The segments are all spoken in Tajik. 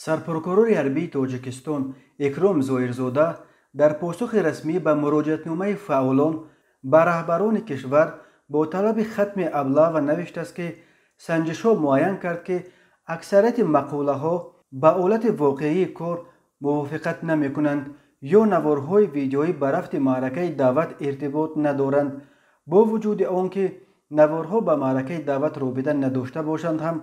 Сарпрокурори ҳарбии Тоҷикистон Икром Зоирзода дар посухи расмӣ ба муроҷиатномаи фаъолон ба раҳбарони кишвар бо талаби хатми облава навиштааст, ки санҷишҳо муайян кард, ки аксарияти мақолаҳо ба ҳолати воқеии кор мувофиқат намекунанд ё наворҳои видеоӣ ба рафти маъракаи даъват иртибот надоранд. Бо вуҷуди он ки наворҳо ба маъракаи даъват робита надошта бошанд ҳам,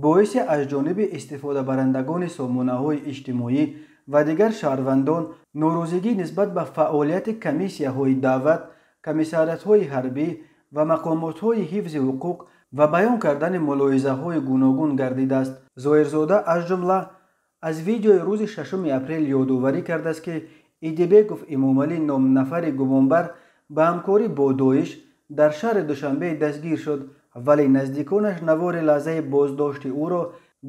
боиси аз ҷониби истифодабарандагони сомонаҳои иҷтимоӣ ва дигар шаҳрвандон норозигӣ нисбат ба фаъолияти комиссияҳои даъват, комиссариатҳои ҳарбӣ ва мақомотҳои ҳифзи ҳуқуқ ва баён кардани мулоҳизаҳои гуногун гардидааст. Зоирзода аз ҷумла аз видеои рӯзи 6 апрел ёдоварӣ кардааст, ки Идибеков Эмомалӣ ном нафари гумонбар ба ҳамкорӣ бо Доиш дар шаҳри Душанбе дастгир шуд, вале наздиконаш навори лаҳзаи боздошти ӯро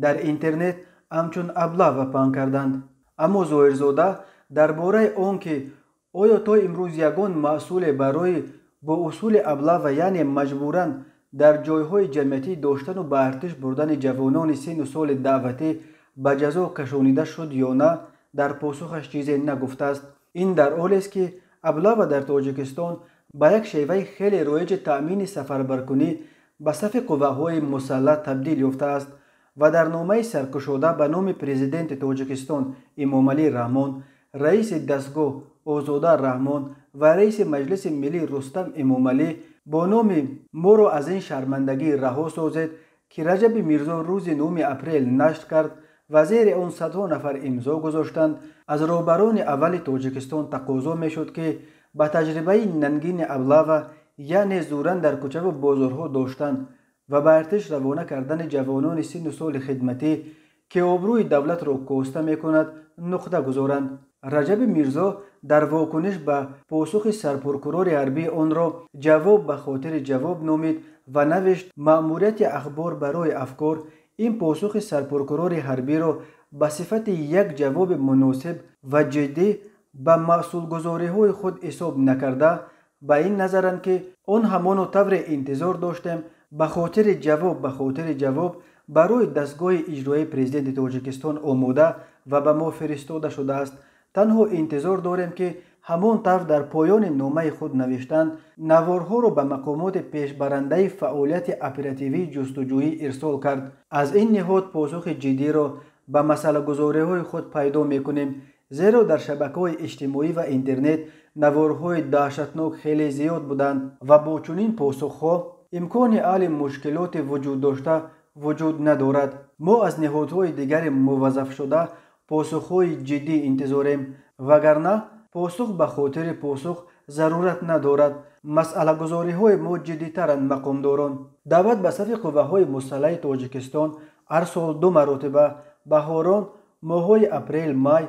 дар интернет ҳамчун облава паҳн карданд. Аммо Зоирзода дар бораи он ки оё то имрӯз ягон масъуле барои бо усули облава, яъне маҷбуран дар ҷойҳои ҷамъиятӣ доштану ба артиш бурдани ҷавонони синну соли даъватӣ ба ҷазо кашонида шуд ё на, дар посухаш чизе нагуфтааст. Ин дар ҳолест, ки облава дар Тоҷикистон ба як шеваи хеле роиҷи таъмини сафарбаркунӣ ба сафи қувваҳои мусаллаҳ табдил ёфтааст ва дар номаи саркушода ба номи президенти Тоҷикистон Эмомалӣ Раҳмон, раиси дастгоҳ Озода Раҳмон ва раиси Маҷлиси миллӣ Рустам Эмомалӣ бо номи «Моро аз ин шармандагӣ раҳо созед», ки Раҷаби Мирзо рӯзи 9 апрел нашр кард ва зери он садҳо нафар имзо гузоштанд, аз роҳбарони аввали Тоҷикистон тақозо мешуд, ки ба таҷрибаи нангини облава, яъне зӯран дар кӯчаву бозорҳо доштан ва ба артиш равона кардани ҷавонони синну соли хидматӣ, ки обрӯи давлатро коста мекунад, нуқта гузоранд. Раҷаби Мирзо дар вокуниш ба посухи сарпрокурори ҳарбӣ онро ҷавоб ба хотири ҷавоб номид ва навишт: «Маъмурияти Ахбор барои афкор ин посухи сарпрокурори ҳарбиро ба сифати як ҷавоби муносиб ва ҷиддӣ ба масъулгузориҳои худ ҳисоб накарда, ба ин назаранд, ки он ҳамоно тавре интизор доштем, ба хотири ҷавоб ба хотири ҷавоб барои дастгоҳи иҷроии президенти Тоҷикистон омода ва ба мо фиристода шудааст. Танҳо интизор дорем, ки ҳамон тавр дар поёни номаи худ навиштанд, наворҳоро ба мақомоти пешбарандаи фаъолияти оперативии ҷустуҷӯӣ ирсол кард. Аз ин ниҳод посухи ҷиддиро ба масъалагузориҳои худ пайдо мекунем, зеро дар шабакаҳои иҷтимоӣ ва интернет наворҳои даҳшатнок хеле зиёд буданд ва бо чунин посухҳо имкони ҳалли мушкилоти вуҷуддошта вуҷуд надорад. Мо аз ниҳодҳои дигари муваззафшуда посухҳои ҷиддӣ интизорем, вагарна посух ба хотири посух зарурат надорад. Масъалагузориҳои мо ҷиддитаранд, мақомдорон». Даъват ба сафи қувваҳои мусаллаҳи Тоҷикистон ҳар сол ду маротиба, баҳорон моҳҳои апрел, май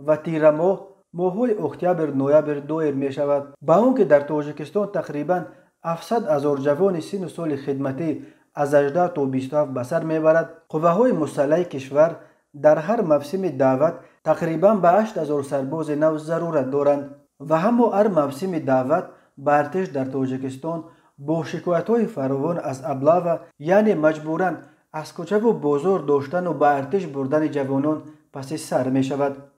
ва тирамоҳ моҳҳои октябр, ноябр доир мешавад. Ба он ки дар Тоҷикистон тақрибан 700 ҳазор ҷавони синну соли хидматӣ аз 18 то 27 ба сар мебарад, қувваҳои мусаллаҳи кишвар дар ҳар мавсими даъват тақрибан ба 8 ҳазор сарбози нав зарурат доранд. Ва ҳамо ҳар мавсими даъват ба артиш дар Тоҷикистон бо шикоятҳои фаровон аз облава, яъне маҷбуран аз кӯчаву бозор доштану ба артиш бурдани ҷавонон паси сар мешавад.